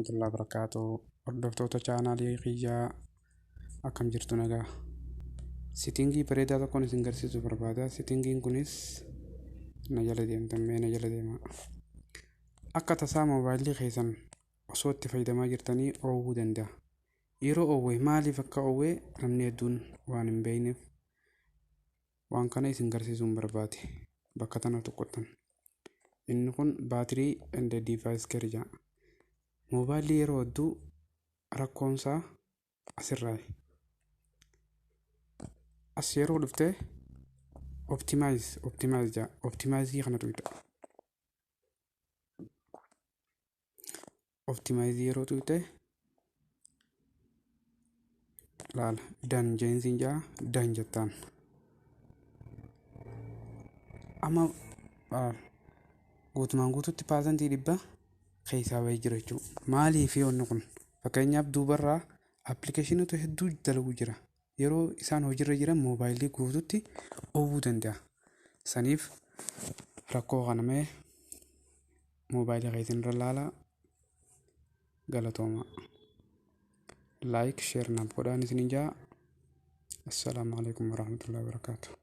Warahmatullahi wabarakatuh. Hordoftoota chaanaalii kiyyaa, akkam jirtu? Nagaa. Setting bareedaa tokkoon isin garsiisuu barbaada. Settingiin kunis na jala deemtan, mee na jala deema. Akka tasaa moobaayilii keessan osoo itti fayyadamaa jirtanii oowwuu danda'a. Yeroo oowwe maaliif akka oowwe namni hedduun waan hin beekneef waan kana isin garsiisuun barbaade. Bakka tana tuqxan. Inni kun battery and device care jedha. Moobaayilii yeroo hedduu rakkoonsaa asirraayi. As yeroo dhuftee optimize, optimize jedha. Optimize kana tuqxa. Optimize yeroo tuqxe, laala, done jeensiin jedha, done jettaan. Amma guutumaan guututti 100% keessaa bahee jira jechuudha. Maaliif wanni kun? Fakkeenyaaf, duubarraa appilikeeshinoota hedduu dalaguu jira. Yeroo isaan hojiirra jiran moobaayilii guututti oowwuu danda'a. Saniif rakkoo kana mee moobaayilii keessan irra laalaa. Galatooma. Like, share naaf godhaan isiniin jaa. Assalaamu alaikum warahmatullahi wabarakaatuh.